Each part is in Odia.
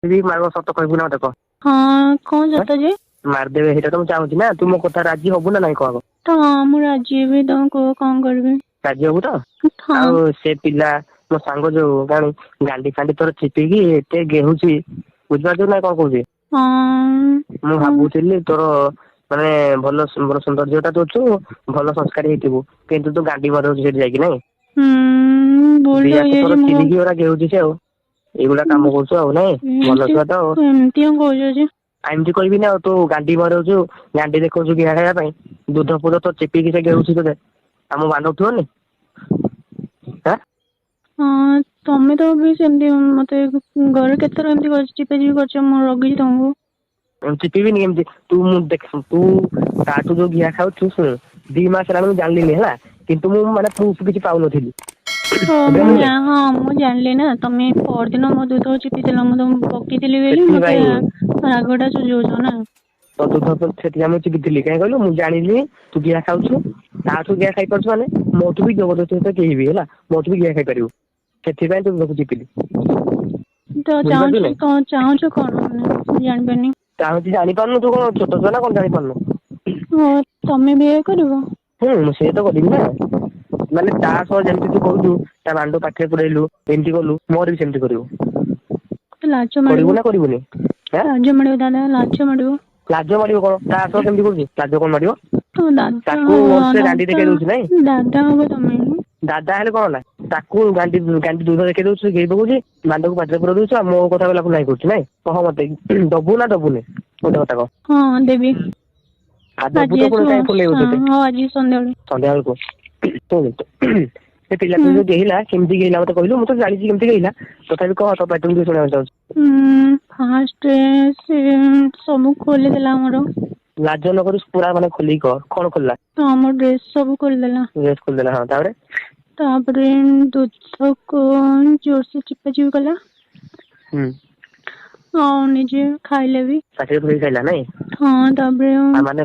ବି ସତ କହିବୁ ନା ମତେ କହ। ହଁ, କଣ ସତ ଯେ? ମାରିଦେବେ, ସେଇଟା ତ ମୁଁ ଚାହୁଁଛି ନା। ତୁ ମୋ କଥା ରାଜି ହବୁ ନା ନାଇଁ କହ ଆଗ? ତ ହଁ, ମୁଁ ରାଜି ହେବି। ତମେ କୁହ କଣ କରିବି? ରାଜି ହବୁ ତ? ହଁ। ଆଉ ସେ ପିଲା ମୋ ସାଙ୍ଗ ଯୋଉ ଜାଣି ଗାଣ୍ଡି ଫାଣ୍ଡି ତୋର ଚିପିକି ଏତେ ଗେହୁଛି, ବୁଝିପାରୁଛୁ ନା କଣ କହୁଛି? ହଁ। ମୁଁ ଭାବୁଥିଲି ତୋର ମାନେ ଭଲ ଭଲ ସୁନ୍ଦର ଝିଅଟା ତୁ ଅଛୁ, ଭଲ ସଂସ୍କାରୀ ହେଇଥିବୁ, କିନ୍ତୁ ତୁ ଗାଣ୍ଡି ମରଉଛୁ ସେଠି ଯାଇକି ନାଇଁ? ଭୁଲ ତ ବିଆକୁ ତୋର ହେଇଯାଇଛି ମୁଁ। ଚିରିକି ଓରା ଗେହୁଛି ସେ। ଆଉ ଏଇଗୁଡା କାମ କରୁଛୁ ଆଉ ନାଇଁ? ଭଲ ଛୁଆ ତ ଆଉ। ଏମିତି କଣ କହୁଛ ଯେ? ଏମିତି କହିବିନି ଆଉ? ତୁ ଗାଣ୍ଡି ମରଉଛୁ, ଗାଣ୍ଡି ଦେଖଉଛୁ ଗିହା ଖାଇବା ପାଇଁ, ଦୁଧ ଫୁଧ ତ ଚିପିକି ସେ ଗେହୁଛି ତୋତେ, ଆମ ବାଣ୍ଡ ଉଠିବନି? ହଁ, ତମେ ତ ବି ସେମିତି ମତେ ଘରେ କେତେଥର ଏମିତି ଚିପା ଚିପି କରିଛ, ମୁଁ ରଗିଛି ତମକୁ। ଚିପିବିନି କେମିତି? ତୁ ମୁଁ ଦେଖ, ତୁ ତାଠୁ ଯୋଉ ଘିଆ ଖାଉଛୁ, ଶୁଣ, 2 ମାସ ହେଲାଣି ମୁଁ ଜାଣିଲିନି ହେଲା, କିନ୍ତୁ ମୁଁ ମାନେ ପ୍ରୁଫ କିଛି ପାଉନଥିଲି। ହଁ, ମୁଁ ଜାଣିଲି ନା, ତମେ ପରଦିନ ମୋ ଦୁଧ ଚିପିଥିଲ, ମୁଁ ତମକୁ ବକିଥିଲି ବୋଲି ମତେ ରାଗଟା ସୁଝଉଛ ନା? ତ ଦୁଧ ସେଠି ମୁଁ ଚିପିଥିଲି କାହିଁ କହିଲୁ? ମୁଁ ଜାଣିଲି ତୁ ଘିଆ ଖାଉଛୁ, ତାଠୁ ଘିଆ ଖାଇପାରୁଛୁ, ମାନେ ମୋଠୁ ବି ଜବରଦସ୍ତି ସହିତ କେହି ବି ହେଲା ମୋଠୁ ବି ଘିଆ ଖାଇପାରିବୁ, ସେଥିପାଇଁ ତୁ ଦୁଧକୁ ଚିପିଲି। ତ ଚାହୁଁଛୁ କଣ? ଚାହୁଁଛୁ କଣ ମାନେ ଜାଣିପାରୁନି। ଚାହୁଁଛି ଜାଣିପାରୁନୁ? ତୁ କଣ ଛୋଟ ଛୁଆ ନା କଣ ଜାଣିପାରୁନୁ? ହଁ, ତମେ ବିଏ କରିବ? ହୁଁ, ମୁଁ ସେ ତ କରିବି ନା। ମାନେ ତା ସହ ଯେମିତି ତୁ କହୁଛୁ ତା ବାଣ୍ଡ ପାଟିରେ ପୁରେଇଲୁ, ଏମିତି କଲୁ, ମୋର ବି ସେମିତି କରିବୁ। ଲାଜ ମାଡ଼ିବ। କରିବୁ ନା କରିବୁନି? ଲାଜ ମାଡ଼ିବ ଦାଦା, ଲାଜ ମାଡ଼ିବ। ଲାଜ ମାଡ଼ିବ କଣ? ତା ସହ କେମିତି କରୁଛି, ଲାଜ କଣ ମାଡ଼ିବ? ତାକୁ ସେ ଗାଣ୍ଡି ଦେଖେଇ ଦଉଛି ନାଇଁ? ଦାଦା ହବ ତମେ। ଦାଦା ହେଲେ କଣ ହେଲା? ତାକୁ ଗାଣ୍ଡି ଗାଣ୍ଡି ଦୁଧ ଦେଖେଇ ଦଉଛୁ, ଘେଇ ପକଉଛି, ବାଣ୍ଡକୁ ପାଟିରେ ପୁରେଇ ଦଉଛୁ, ଆଉ ମୋ କଥା କହିଲାକୁ ନାଇଁ କରୁଛୁ ନାଇଁ? କହ ମତେ, ଦବୁ ନା ଦବୁନି? ଗୋଟେ କଥା କହ। ହଁ, ଦେବି। ଆଉ ଦବୁ ତ, ପୁଣି କାଇଁ ଫୁଲେଇବୁ ତତେ? ହଁ, ଆଜି ସନ୍ଧ୍ୟାବେଳେ। ସନ୍ଧ୍ୟାବେଳକୁ। ସେ ପିଲା ଯୋଉ ଗେହିଲା, କେମିତି ଗେହିଲା ମତେ କହିଲୁ? ମୁଁ ତ ଜାଣିଛି କେମିତି ଗେହିଲା, ତଥାପି କହ, ତୋ ପାଟିରୁ ଟିକେ ଶୁଣିବାକୁ ଚାହୁଁଛି। ଫାଷ୍ଟ ସେ ସବୁ ଖୋଲିଦେଲା ଆମର। ଲାଜ ନ କରି ପୁରା ମାନେ ଖୋଲିକି କହ, କଣ ଖୋଲିଲା? ହଁ, ମୋ ଡ୍ରେସ ସବୁ ଖୋଲିଦେଲା। ଡ୍ରେସ ଖୋଲିଦେଲା, ହଁ, ତାପରେ? ତାପରେ ଦୁଧକୁ ଜୋରସେ ଚିପା ଚିପି କଲା। ହଁ, ନିଜେ ଖାଇଲେ ବି। ପାଟିରେ ପୁରେଇ ଖାଇଲା ନାଇଁ? ହଁ, ତାପରେ ମାନେ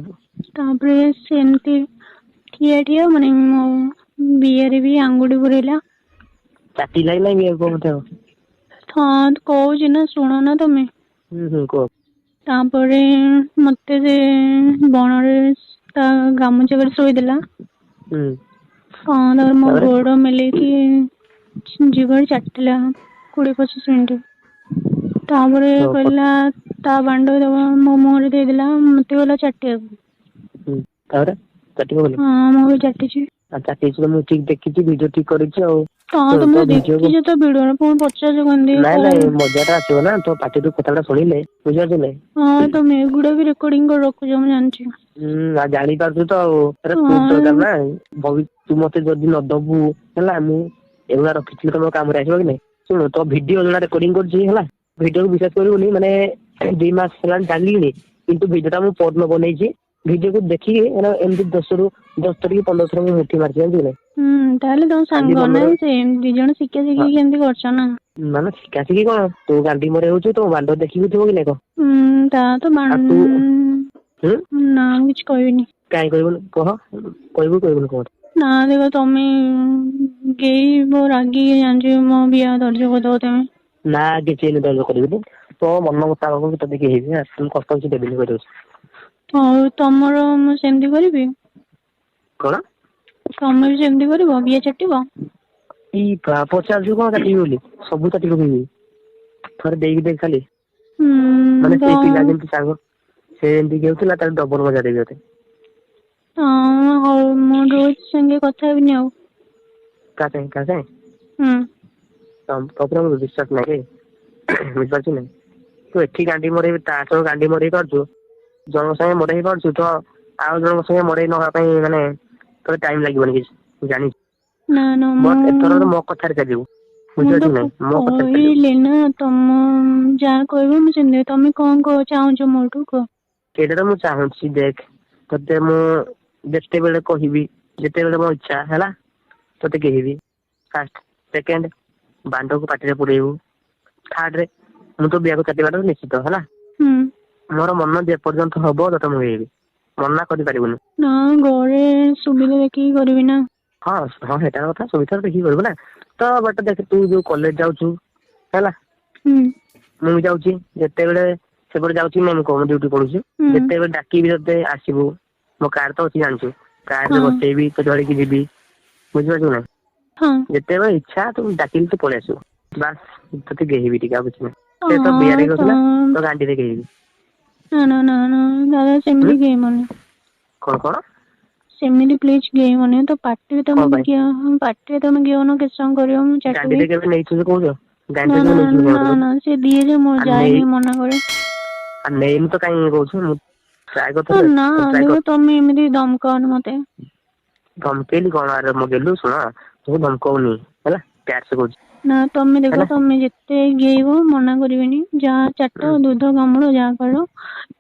ତାପରେ ସେମିତି ଠିଆ ଠିଆ ମାନେ ମୋ ବିଆରେ ବି ଆଙ୍ଗୁଠି ପୁରେଇଲା। ଚାଟିଲା କି ନାଇଁ ବିଆକୁ? ମତେ ହଁ, କହୁଛି ନା, ଶୁଣ ନା ତମେ। କୁହ। ତାପରେ ମତେ ସେ ବଣରେ ତା ଗାମୁଛା କରି ଶୋଇଦେଲା। ହଁ, ତାପରେ ମୋ ଗୋଡ ମେଲେଇକି ଜିଭରେ ଚାଟିଲା 20-25 ମିନିଟ୍। ତାପରେ କହିଲା ତା ବାଣ୍ଡ ମୋ ମୁହଁରେ ଦେଇଦେଲା, ମତେ କହିଲା ଚାଟିବାକୁ। ତାପରେ ଚାଟିବ? ହଁ, ମୁଁ ବି ଚାଟିଛି। ଆଉ ଚାଟିଛି ତ, ମୁଁ ଠିକ ଦେଖିଛି, ଭିଡିଓ ଠିକ କରିଛି ଆଉ। ହଁ, ତମେ ଦେଖିଛ ତ ଭିଡିଓ, ପୁଣି ପଚାରୁଛ କେମିତି? ନାଇଁ ନାଇଁ, ମଜାଟା ଆସିବ ନା ତୋ ପାଟିରୁ କଥାଟା ଶୁଣିଲେ, ବୁଝିପାରୁଛୁ ନାଇଁ? ହଁ, ତମେ ଏଗୁଡା ବି ରେକର୍ଡିଂ କରି ରଖୁଛ, ମୁଁ ଜାଣିଛି। ଆଉ ଜାଣିପାରୁଛୁ ତ ଆଉ ଦରକାର ନା। ତୁ ମତେ ଯଦି ନ ଦବୁ ହେଲା, ମୁଁ ଏଗୁଡା ରଖିଥିଲି ତମ କାମରେ ଆସିବ କି ନାଇଁ? ଶୁଣୁ, ତୋ ଭିଡିଓ ଯୋଉଟା ରେକର୍ଡିଂ କରୁଛି ହେଲା, ଭିଡିଓକୁ ବିଶ୍ୱାସ କରିବୁନି, ମାନେ 2 ମାସ ହେଲାଣି ଜାଣିଲିଣି, କିନ୍ତୁ ଭିଡିଓଟା ମୁଁ ପରଦିନ ବନେଇଛି। ଭିଡିଓକୁ ଦେଖିକି ମାନେ ଏମିତି 10ରୁ 10 ଥର କି 15 ଥର ମୁଁ ମୁଠି ମାରିଛି, ଜାଣିଛୁ କି ନାଇଁ? ତାହେଲେ ତମ ସାଙ୍ଗ ନା ସେ, ଦି ଜଣ ଶିଖା ଶିଖି କେମିତି କରୁଛ ନା? ମାନେ ଶିଖା ଶିଖି କଣ? ତୁ ଗାଣ୍ଡି ମରେଇ ତୋ ବାଣ୍ଡ ଦେଖିକି ଥିବ କି ନାଇଁ କହ? ତା ତ ନା, ମୁଁ କିଛି କହିବିନି। କାଇଁ କହିବୁନି? କହ, କହିବୁ କହିବୁନି କହ? ନା, ଦେଖ, ତମେ ଗେଇବ ରାଗିକି, ଜାଣିଛ ମୋ ବିଆ ଦର୍ଜ କରିଦବ ତମେ। ନା, କିଛି ଏଇନେ ଦର୍ଜ କରିବିନି। ତୋ ମନ ମୁତାବକ ତତେ ଗେହିବି, ମୁଁ କଷ୍ଟ କିଛି ଦେବିନି, କହିଦଉଛି। ହଉ, ତମର ମୁଁ ସେମିତି କରିବି। କଣ? ତମେ ବି ସେମିତି କରିବ, ବିଆ ଚାଟିବ? ଇ ପଚାରୁଛୁ କଣ ଚାଟିବି ବୋଲି? ସବୁ ଚାଟି ପକେଇବି, ଥରେ ଦେଇକି ଦେଖ ଖାଲି। ମାନେ ସେଇ ପିଲା ଯେମିତି ସାଙ୍ଗ ସେ ଏମିତି ଗେହୁଥିଲା, ତାର ଡବଲ ମଜା ଦେବି ତତେ। ହଁ, ହଉ, ମୁଁ ରୋଜ ସାଙ୍ଗେ କଥା ହେବିନି ଆଉ। କାହା ସାଙ୍ଗେ? କାହା ସାଙ୍ଗେ? ତୋ ଉପରେ ମୋର ବିଶ୍ୱାସ ନାହିଁ, ବୁଝିପାରୁଛୁ ନାଇଁ? ତୁ ଏଠି ଗାଣ୍ଡି ମରେଇ, ତା ସହ ଗାଣ୍ଡି ମରେଇ ପାରୁଛୁ, ଜଣଙ୍କ ସାଙ୍ଗେ ମରେଇ ପାରୁଛୁ, ତ ଆଉ ଜଣଙ୍କ ସାଙ୍ଗେ ମରେଇ ନବା ପାଇଁ ମାନେ ତୋତେ ଟାଇମ ଲାଗିବନି କିଛି, ଜାଣିଛୁ। ନା ନା, ବଟ୍ ଏଥର ମୋ କଥାରେ ଚାଲିବୁ, ବୁଝିପାରୁଛୁ ନାଇଁ? ମୋ କଥାରେ କହିଲି ନା, ତମ ଯାହା କହିବ ମୁଁ ସେମିତି। ତମେ କଣ ଚାହୁଁଛ ମୋଠୁ କୁହ। ସେଇଟା ତ ମୁଁ ଚାହୁଁଛି, ଦେଖ, ତତେ ମୁଁ ଯେତେବେଳେ କହିବି, ଯେତେବେଳେ ମୋ ଇଚ୍ଛା ହେଲା, ତତେ ଗେହିବି ଫାଷ୍ଟ। ସେକେଣ୍ଡ, ବାଣ୍ଡକୁ ପାଟିରେ ପୁରେଇବୁ। ଥାର୍ଡରେ, ମୁଁ ତ ବିଆକୁ ଚାଟିବାଟା ନିଶ୍ଚିତ ହେଲା। ମୋର ମନ ଯେ ପର୍ଯ୍ୟନ୍ତ ହବ ତତେ ମୁଁ ଗେହିବି, ମନା କରିପାରିବୁନି। ନା, ଘରେ ସୁବିଧା ଦେଖିକି କରିବି ନା। ହଁ ହଁ, ସେଇଟା କଥା, ସୁବିଧା ଦେଖିକି କରିବୁ ନା ତ। ବଟ୍ ଦେଖ, ତୁ ଯୋଉ କଲେଜ ଯାଉଛୁ ହେଲା, ମୁଁ ବି ଯାଉଛି ଯେତେବେଳେ ସେପଟେ ଯାଉଛି, ମୁଁ କଣ ଡ୍ୟୁଟି ପଡୁଛି, ଯେତେବେଳେ ଡାକିବି ତତେ ଆସିବୁ। ମୋ କାର ତ ଅଛି ଜାଣିଛୁ, କାରରେ ବସେଇବି ତ ଧରିକି ଯିବି, ବୁଝିପାରୁଛୁ ନା? ଯେତେବେଳେ ଇଚ୍ଛା ତୁ ଡାକିଲି ତୁ ପଳେଇ ଆସିବୁ, ବାସ୍ ତତେ ଗେହିବି ଟିକେ, ଆଉ କିଛି ନାହିଁ। ସେ ତ ବିଆରେ ଗଥିଲା ତ ଗାଣ୍ଡିରେ ଗେହିବି। ନା ନା ନା ନା ଦାଦା, ସେମିତି ଗେହିବନି। କଣ କଣ? ସେମିତି ପ୍ଲିଜ ଗେହିବନି ତ। ପାଟିରେ ତମେ ପାଟିରେ ତମେ ଗେହନ, କେତେ ସମୟ କରିବ ମୁଁ ଚାଟିବି। ଗାଣ୍ଡିରେ କେବେ ନେଇଛୁ କହୁଛ? ନା ନା ନା, ସେ ଦିଏ ଯେ ମୁଁ ଯାଏନି, ମନା କରେ। ଆଉ ନେଇନି ତ କାହିଁ କହୁଛୁ? ମୁଁ ଟ୍ରାଏ କରିଥିଲି ନା। ଦେଖ, ତମେ ଏମିତି ଧମକାଅନି ମତେ। ଧମକେଇଲି କଣ? ଆରେ ମୁଁ ଗେଲୁ, ଶୁଣ, ମୁଁ ଧମକଉନି ହେଲା, ପ୍ୟାର ସେ କହୁଛି। ନା, ତମେ ଦେଖ, ତମେ ଯେତେ ଗେଇବ ମନା କରିବିନି, ଯାହା ଚାଟ, ଦୁଧ କାମୁଡ, ଯାହା କର,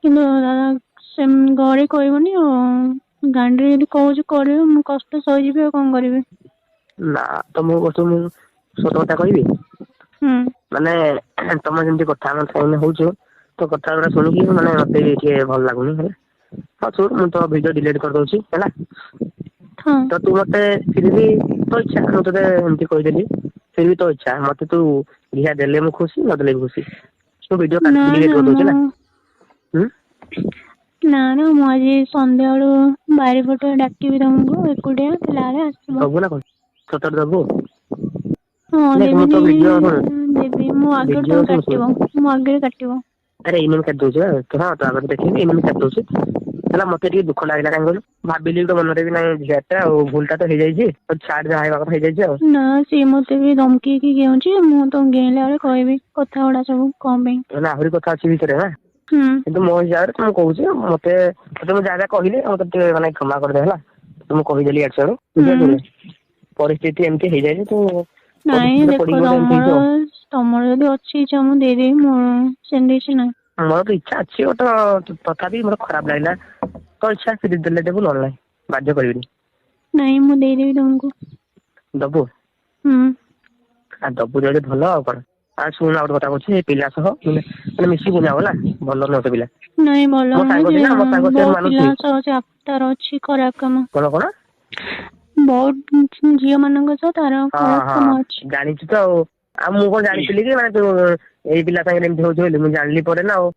କିନ୍ତୁ ଦାଦା ସେ ଘରେ କହିବନି। ଆଉ ଗାଣ୍ଡିରେ ଯଦି କହୁଛି କରିବ, ମୁଁ କଷ୍ଟ ସହିଯିବି, ଆଉ କଣ କରିବି? ନା ତ ମୁଁ କହୁଛି, ମୁଁ ସତ କଥା କହିବି, ମାନେ ତମେ ଯେମିତି କଥା ଆମ ସାଙ୍ଗେ ହଉଛ ତ କଥା ଗୁଡା ଶୁଣିକି ମାନେ ମତେ ବି ଟିକେ ଭଲ ଲାଗୁନି ହେଲା। ହଁ ଶୁଣ, ମୁଁ ତ ଭିଡିଓ ଡିଲିଟ କରିଦଉଛି ହେଲା। ତ ତୁ ମତେ ଫିର ବି ତୋ ଇଚ୍ଛା, ମୁଁ ତୋତେ ଏମିତି କହିଦେଲି, ଫିର ବି ତୋ ଇଚ୍ଛା, ମତେ ତୁ ଘିଆ ଦେଲେ ମୁଁ ଖୁସି, ନଦେଲେ ବି ଖୁସି। ମୁଁ ଭିଡିଓ ଡିଲିଟ କରିଦଉଛି ହେଲା। ନା ନା, ମୁଁ ଆଜି ସନ୍ଧ୍ୟାବେଳୁ ବାରିପଟେ ଡାକିବି ତମକୁ, ଏକୁଟିଆ ଥିଲାବେଳେ ଆସିବ। ଦବୁ ନା କଣ? ସତରେ ଦବୁ? ହଁ ଦେବିନି, ଦେବି। ମୋ ଆଗରେ ତମେ କାଟିବ, ମୋ ଆଗରେ କାଟିବ। ଆରେ ଏଇନେ ମୁଁ କାଟି ଦଉଛି। ହଁ, ତୋ ଆଗରେ ଦେଖିବି, ଏଇନେ ମୁଁ କାଟି ଦଉଛି ହେଲା। ମତେ ଟିକେ ଦୁଃଖ ଲାଗିଲା, କାହିଁ କହିଲୁ? ଭାବିଲି ତ ମନରେ ବି ନାଇଁ, ଝିଅଟା ଆଉ ଭୁଲଟା ତ ହେଇଯାଇଛି, ଛାଡ, ଯାହା ହେବା କଥା ହେଇଯାଇଛି ଆଉ। ନା, ସିଏ ମତେ ବି ଧମକେଇକି ଗେହୁଁଛି। ମୁଁ ତ ଗେହିଁଲା ବେଳେ କହିବି କଥା ଗୁଡା ସବୁ କଣ ପାଇଁ। ମାନେ ଆହୁରି କଥା ଅଛି ଭିତରେ ନା? କିନ୍ତୁ ମୋ ହିସାବରେ ମୁଁ କହୁଛି, ମତେ ତତେ ମୁଁ ଯାହା ଯାହା କହିଲି ମତେ ଟିକେ ମାନେ କ୍ଷମା କରିଦେ ହେଲା। ମୁଁ କହିଦେଲି ଇଆଡୁ ସିଆଡୁ, ବୁଝିପାରୁଛୁ? ପରିସ୍ଥିତି ଏମିତି ହେଇଯାଇଛି ତୁ। ନାଇଁ ଦେଖ, ତମର ଯଦି ଅଛି ଇଚ୍ଛା ମୁଁ ଦେଇଦେବି, ମୋର ସେମିତି କିଛି ନାହିଁ। ମୋର ତ ଇଚ୍ଛା ଅଛି ଗୋଟେ, ତଥାପି ମୋର ଖରାପ ଲାଗିଲା। ତ ଇଚ୍ଛା ଦେଲେ ଦେବୁ, ନହେଲେ ନାହିଁ, ବାଧ୍ୟ କରିବିନି। ନାଇଁ, ମୁଁ ଦେଇଦେବି ତମକୁ। ଦବୁ? ଆଉ ଦବୁ ଯଦି ଭଲ, ଆଉ କଣ। ଆଉ ଶୁଣ, ଆଉ ଗୋଟେ କଥା କହୁଛି, ସେ ପିଲା ସହ ମାନେ ମିଶିବୁନି ଆଉ ହେଲା, ଭଲ ନୁହଁ ସେ ପିଲା। ନାଇଁ, ଭଲ ନୁହଁ ପିଲା ସହ ସେ, ତାର ଅଛି ଖରାପ କାମ। କଣ କଣ? ବହୁତ ଝିଅ ମାନଙ୍କ ସହ ତାର ଖରାପ କାମ ଅଛି। ଜାଣିଛୁ ତ ଆଉ। ଆଉ ମୁଁ କଣ ଜାଣିଥିଲି କି ମାନେ ତୁ ଏଇ ପିଲା ସାଙ୍ଗରେ ଏମିତି ହଉଛୁ ବୋଲି? ମୁଁ ଜାଣିଲି ପରେ ନା ଆଉ।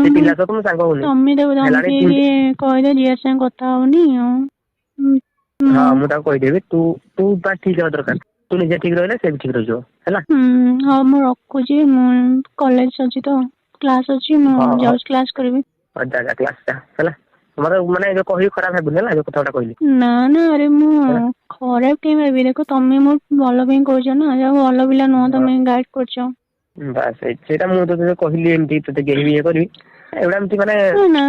ସେ ପିଲା ସହ ତ ମୁଁ ସାଙ୍ଗ ହଉନି। ତମେ ତାକୁ ଧମକେଇକି କହିଦେ ଝିଅ ସାଙ୍ଗେ କଥା ହଉନି ଆଉ। ହଁ, ମୁଁ ତାକୁ କହିଦେବି। ତୁ ତୁ ବା ଠିକ ହେବା ଦରକାର, ତୁ ନିଜେ ଠିକ ରହିଲେ ସେ ବି ଠିକ ରହିଯିବ ହେଲା। ହଉ, ମୁଁ ରଖୁଛି, ମୁଁ କଲେଜ ଅଛି ତ, କ୍ଲାସ ଅଛି, ମୁଁ ଯାଉଛି କ୍ଲାସ କରିବି। ଯା ଯା, କ୍ଲାସ ଯା ହେଲା। ମତେ ମାନେ ଯୋଉ କହିବି ଖରାପ ଭାବୁନି ହେଲା, ଯୋଉ କଥା ଗୁଟା କହିଲି। ନା ନା, ଆରେ ମୁଁ ଖରାପ କାଇଁ ଭାବିବି? ଦେଖ, ତମେ ମୋ ଭଲ ପାଇଁ କହୁଛ ନା, ଯାହା ଭଲ ପିଲା ନୁହଁ, ତମେ ଗାଇଡ କରୁଛ। ବାସ୍, ସେଇଟା ମୁଁ ତୋତେ କହିଲି, ଏମିତି ତୋତେ ଗେହିବି ଇଏ କରିବି, ଏଗୁଡା ଏମିତି ମାନେ। ନା,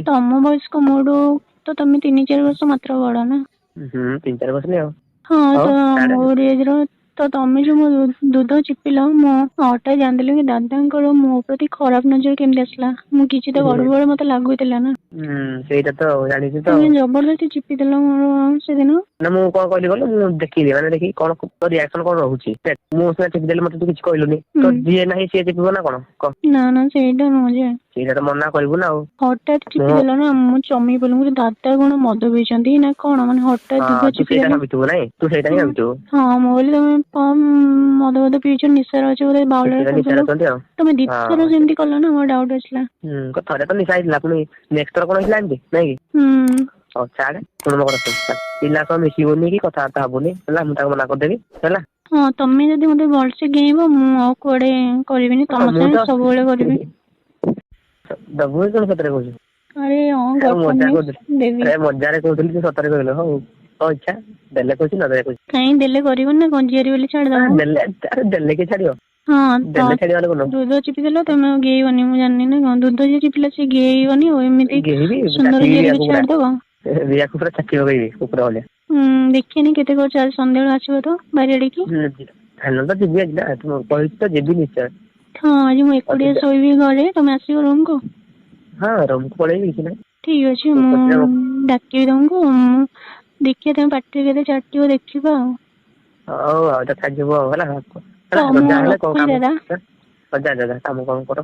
ତମ ବୟସ୍କ ମୋଠୁ ତ ତମେ 3-4 ବର୍ଷ ମାତ୍ର ବଡ ନା? ହୁଁ, 3-4 ବର୍ଷ ଆଉ। ହଁ, ତ ମୋର ଏଜ ର ତ ତମେ ଯୋଉ ମୋ ଦୁଧ ଚିପିଲ, ମୁଁ ହଠାତ୍ ଜାଣିଦେଲି କି ଦାଦାଙ୍କର ମୋ ପ୍ରତି ଖରାପ ନଜର କେମିତି ଆସିଲା। ମୁଁ କିଛି ତ ଗଡବଡ ମତେ ଲାଗୁଥିଲା ନା। ସେଇଟା ତ ଜାଣିଛୁ ତ। ତମେ ଜବରଦସ୍ତି ଚିପିଦେଲ ମୋର ସେଦିନ। ନା, ମୁଁ କଣ କହିଲି କହିଲୁ? ମୁଁ ଦେଖିଲି, ମାନେ ଦେଖିକି କଣ ତୋ ରିଆକ୍ସନ କଣ ରହୁଛି। ମୁଁ ସିନା ଚିପିଦେଲି, ମତେ ତୁ କିଛି କହିଲୁନି, ତ ଯିଏ ନାହିଁ ସିଏ ଚିପିବ ନା କଣ କହ? ନା ନା, ସେଇଟା ନୁହଁ ଯେ। ସେଇଟା ତ ମନା କରିବୁ ନା ଆଉ। ହଠାତ୍ ଚିପିଦେଲ ନା, ମୁଁ ଚମକି ପଡିଲି। ମୁଁ ଦାଦା କଣ ମଦ ପିଇଛନ୍ତି ନା କଣ, ମାନେ ହଠାତ୍ ଦୁଧ ଚିପିଦେଲେ। ସେଇଟା ଭାବିଥିବୁ ନାଇଁ? ତୁ ସେଇଟା ହିଁ ଭାବିଥିବୁ। ହଁ, ମୁଁ କହିଲି ତମେ କଣ ମଦ ଫଦ ପିଇଛ, ନିଶାରେ ଅଛ ବୋଧେ, ବାଉଳାରେ। ତମେ ଦିଥର ସେମିତି କଲ ନା, ମୋର ଡାଉଟ ଆସିଲା। ଥରେ ତ ନିଶା ହେଇଥିଲା, ପୁଣି ନେକ୍ସଟ ଥର କଣ ହେଇଥିଲା ଏମିତି ନାଇଁ କି? ହଉ ଛାଡେ। ଶୁଣ ମୋ କଥା, ପିଲା ସହ ମିଶିବୁନି କି କଥାବାର୍ତ୍ତା ହବୁନି ହେଲା, ମୁଁ ତାକୁ ମନା କରିଦେବି ହେଲା। ହଁ, ତମେ ଯଦି ମତେ ଭଲସେ ଗେହିଁବ, ମୁଁ ଆଉ କୁଆଡେ କରିବିନି, ତମ ସାଙ୍ଗେ ସବୁବେଳେ କରିବି। ଦବୁ କଣ? ସତରେ କହୁଛୁ? ଆରେ ହଁ, ମଜା କହୁଥିଲି, ଆରେ ମଜାରେ କହୁଥିଲି, ତୁ ସତରେ କହିଲୁ। ହଉ, ତୋ ଇଚ୍ଛା, ଦେଲେ କହୁଛି, ନଦେଲେ କହୁଛି। କାଇଁ, ଦେଲେ କରିବନି ନା କଣ? ଝିଆରୀ ବୋଲି ଛାଡିଦବ? ଦେଲେ, ଆରେ ଦେଲେ କିଏ ଛାଡିବ? ହଁ, ଦେଲେ ଛାଡିବ କଣ? ଦୁଧ ଚିପିଦେଲ, ତମେ ଆଉ ଗେହିବନି ମୁଁ ଜାଣିନି ନା କଣ? ଦୁଧ ଯିଏ ଚିପିଲା ସିଏ ଗେହିବନି, ଆଉ ଏମିତି ସୁନ୍ଦର ଝିଆରୀକୁ ଛାଡିଦବ? ରିୟାକୁ ପୁରା ଚାଟି ପକେଇବି କୁକୁର ଭଳିଆ। ଦେଖିନି କେତେ କରୁଛ। ଆଜି ସନ୍ଧ୍ୟାବେଳୁ ଆସିବ ତ ବାରିଆଡିକି? ଫାଇନାଲ ତ ଯିବି ଆଜି ନା, କହିଛି ତ ଯିବି ନିଶ୍ଚୟ। ହଁ, ଆଜି ମୁଁ ଏକୁଟିଆ ଶୋଇବି ଘରେ, ତମେ ଆସିବ ରୁମ୍ କୁ? ହଁ, ରୁମ୍ କୁ ପଳେଇବି, କିଛି ନାହିଁ। ଠିକ ଅଛି, ମୁଁ ଡାକିବି ତମକୁ, ଦେଖିବା ତମେ ପାଟିରେ କେତେ ଚାଟିବ ଦେଖିବା ଆଉ। ହଉ, ଆଉ ଦେଖାଯିବ ଆଉ ହେଲା। ହଉ, ମୁଁ ରଖୁଛି ଦାଦା। ଯା ଯା, କାମ କଣ କର।